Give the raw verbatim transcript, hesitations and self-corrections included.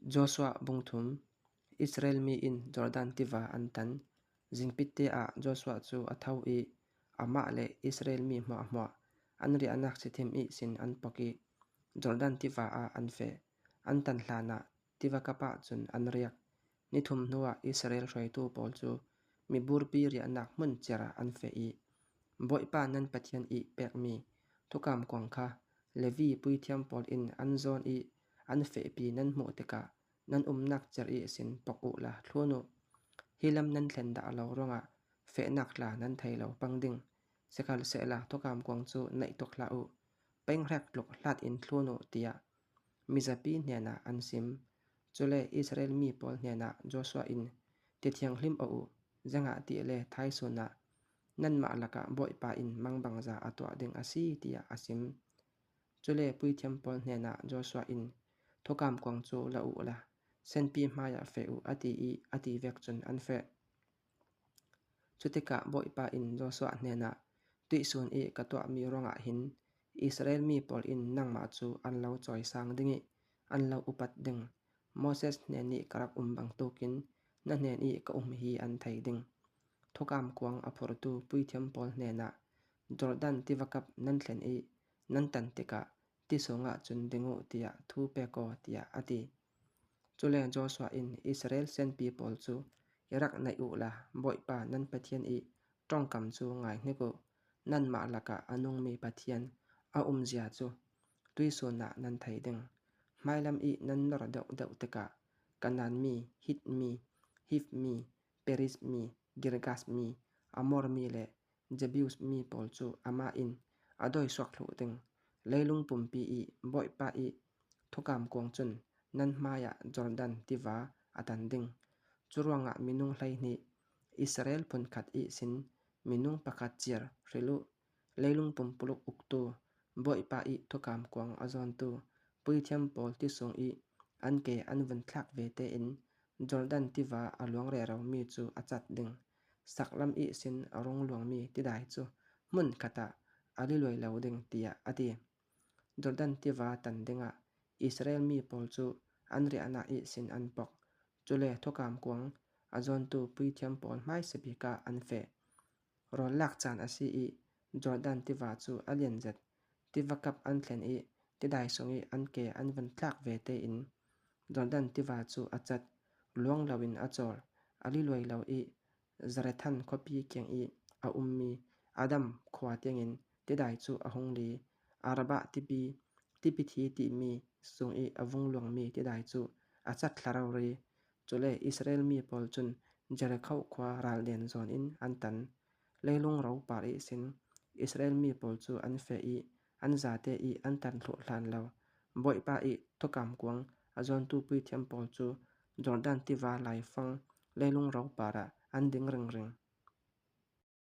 Joshua bung thum. Israel mi in Jordan tiva an tan. Zingpitte ah Joshua chu a thau i, amah le Israel mi hmuahhmuah an riahnak sithim i sin an pok i, Jordan tiva ah an feh. An tan hlan ah tiva kap ah chun an riak. Ni thum hnu ah Israel hruaitu pawl chu mi burpi riahnak hmun chiar ah an feh i, Bawipa nan Pathian i pek mi thukam kuang kha Levi puithiam pawl in an zawn i an fehpi nan hmuh tikah, nan umnak chiar i sin pok uh la thlun uh. Hi lam nan thlen dah lo ruangah fehnak hla nan thei lo pang ding. Sikhalsehla thukam kuang chu naih tuk hlah uh. Peng hrek tluk hlat in thlun uh, tiah mizapi hnenah an sim. Cule Israel mi pawl hnenah Joshua in, ti thianghlim aw uh, ziangahtile thaisun ah nanmah lakah Bawipa in mangbangza a tuah ding a si, tiah a sim. Cule puithiam pawl hnenah Joshua in, thukam kuang chu la uh la, senpi hmaiah feh uh, a ti i, a ti vek cun an feh. Cutikah Bawipa in Joshua hnenah, tuihsun i ka tuahmi ruangah hin Israel mi pawl in nangmah cu an lo cawisang ding i an lo upat ding. Moses hnen i ka rak um bangtukin na hnen i ka um hi an thei ding. Thukam kuang a phurtu puithiam pawl hnenah, Jordan tiva kap nan thlen i nan tan tikah ti sungah cun ding uh, tiah thu pek aw, tiah a ti. Cule Joshua in Israel senpi pawl cu, i rak naih uh la, Bawipa nan Pathian i ṭongkam cu ngai hnik uh. Nanmah lakah a nungmi Pathian a umzia cu tuihsun ah nan thei ding. Hmailam i nan nor deuhdeuh tikah Kanaan mi, Hit mi, Hiv mi, Periz mi, Girgas mi, Amor mi le Jebus mi pawl cu amah in a dawi suak thluh ding. Leilung pumpi i Bawipa i thukam kuang cun nan hmaiah Jordan tiva a tan ding. Curuangah minung hleihnih, Israel phunkhat ihsin minung pakhat ciar hril uh. Leilung pumpuluk uktu, Bawipa i thukam kuang a zawntu puithiam pawl ti sung i an ke an vun thlak ve tein Jordan tiva a luang rero mi cu a cat ding. Saklam ihsin a rung luangmi tidai cu hmun khat ah a liluai lo ding, tiah a ti. Jordan tiva tan dingah Israel mi pawl cu an riahnak ihsin an pok. Cule thukam kuang a zawntu puithiam pawl hmaisa bik ah an feh. Rawl lak caan a si i Jordan tiva cu a lian zet. Tiva kap an thlen i tidai sung i an ke an vun thlak ve tein Jordan tiva cu a cat, luang loin a cawl, a liluai lo i Zarethan khuapi kiang i a ummi Adam khua tiangin tidai cu a hung li. Arabah tipi, tipi thi timi sung i a vung luangmi tidai cu a cat thla rori. Cule Israel mi pawl cun Jerikho khua ralden zawn in an tan. Leilung ropar ihsin Israel mi pawl cu an feh i an zate i an tan thluh hlan lo. Bawipa i thukam kuang a zawntu puithiam pawl cu Jordan tiva laifang leilung ropar ah an ding ringring.